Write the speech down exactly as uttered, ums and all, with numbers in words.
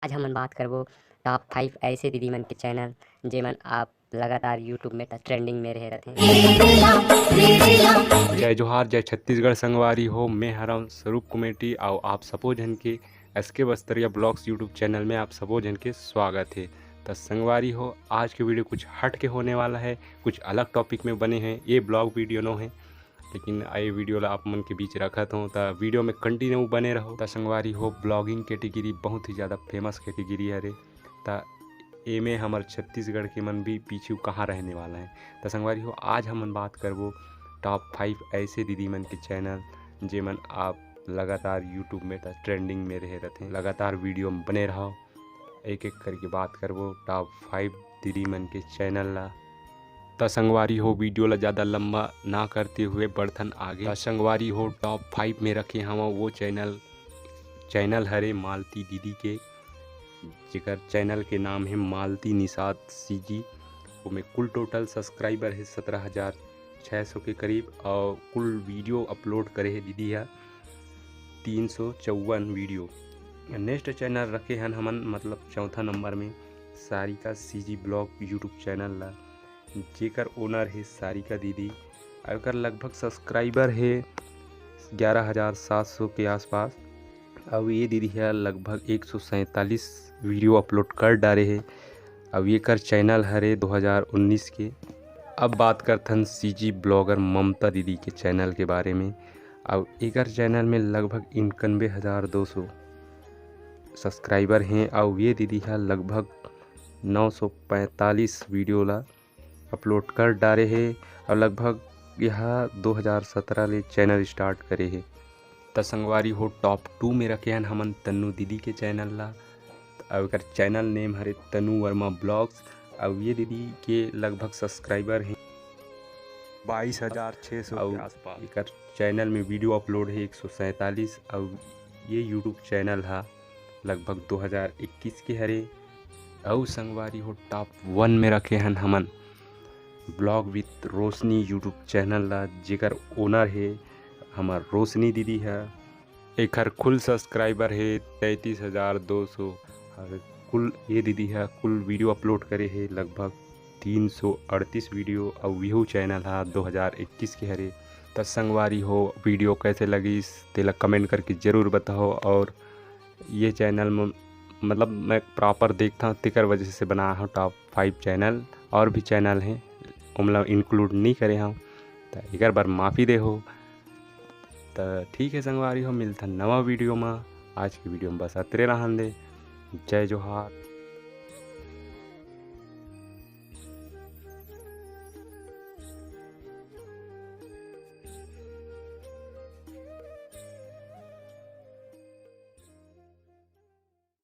आज हमन बात करबो टॉप फाइव ऐसे दीदी मन के चैनल, जेमन आप लगातार YouTube में ट्रेंडिंग में रहे रहते हैं। जय जोहार, जय छत्तीसगढ़ संगवारी हो। मैं हरम स्वरूप कमेटी, अउ आप सबो झन के एस के बस्तरिया ब्लॉग्स YouTube चैनल में आप सबो झन के स्वागत है। त संगवारी हो, आज के वीडियो कुछ हट के होने वाला है, कुछ अलग टॉपिक में बने हैं। ये ब्लॉग वीडियो नो है, लेकिन ये वीडियो ला आप मन के बीच रखत हूँ, त वीडियो में कंटिन्यू बने रहो। त संगवारी हो, ब्लॉगिंग कैटेगरी बहुत ही ज़्यादा फेमस कैटेगरी हरे। त एमे हमर छत्तीसगढ़ के मन भी पीछू कहाँ रहने वाला है। त संगवारी हो, आज हमन बात करबो टॉप फाइव ऐसे दीदी मन के चैनल, जेमन आप लगातार YouTube में त ट्रेंडिंग में रहे रहते हैं। लगातार वीडियो में बने रहो, एक एक करके बात करबो टॉप फाइव दीदी मन के चैनल ला। त संगवारी हो, वीडियो ला ज़्यादा लंबा ना करते हुए बढ़थन आगे। त संगवारी हो, टॉप फाइव में रखे हवा वो चैनल, चैनल हरे मालती दीदी के, जेकर चैनल के नाम है मालती निषाद सीजी। ओमे कुल टोटल सब्सक्राइबर है सत्रह हज़ार छः सौ के करीब, और कुल वीडियो अपलोड करे है दीदी हा तीन सौ चौवन वीडियो। नेक्स्ट चैनल रखे हन हमन, मतलब चौथा नंबर में, Sarika CG blog YouTube channel ला, जेकर ओनर है सारिका दीदी। अउ एकर लगभग सब्सक्राइबर है ग्यारह हज़ार सात सौ के आसपास। अउ ये दीदी हा लगभग एक सौ सैंतालीस वीडियो अपलोड कर डारे है। अउ एकर चैनल हरे दो हज़ार उन्नीस के। अब बात करथन सीजी ब्लॉगर ममता दीदी के चैनल के बारे में। अउ एकर चैनल में लगभग इक्यानवे हज़ार दो सौ सब्सक्राइबर हैं। अउ ये दीदी हा लगभग नौ सौ पैंतालीस वीडियो ला अपलोड कर डारे हे, अउ लगभग यह दो हज़ार सत्रह ले चैनल स्टार्ट करे हे। त संगवारी हो, टॉप टू में रखे हन हमन तन्नू दीदी के चैनल ला। अउ एकर चैनल नेम हरे तनु वर्मा ब्लॉग्स। अउ ये दीदी के लगभग सब्सक्राइबर हैं बाईस हज़ार छः सौ अउ के आसपास। एकर चैनल में वीडियो अपलोड है एक सौ सैंतालीस। अउ ये YouTube चैनल हा लगभग दो हज़ार इक्कीस के हरे। अउ संगवारी हो, टॉप वन में रखे हन हमन ब्लॉग विथ रोशनी YouTube चैनल ला, जेकर ओनर हे हमर रोशनी दीदी हा। एखर कुल सब्सक्राइबर हे तैंतीस हज़ार दो सौ। अउ कुल ये दीदी हा कुल वीडियो अपलोड करे हे लगभग तीन सौ अड़तीस वीडियो, अउ यहू चैनल हा दो हज़ार इक्कीस के हरे। त संगवारी हो, वीडियो कैसे लगिस तेला कमेंट करके जरूर बताओ। अउ ये चैनल में मतलब मैं प्रॉपर देखता हूँ, तेकर वजह से बनाया हूँ टॉप फाइव चैनल। और भी चैनल हैं, ओमला इंक्लूड नहीं करे हूँ, त एकर बर माफ़ी दे हो। त ठीक है संगवारी हो, मिलथन नवा वीडियो में। आज की वीडियो में बस अतरे रहन दे। जय जोहार।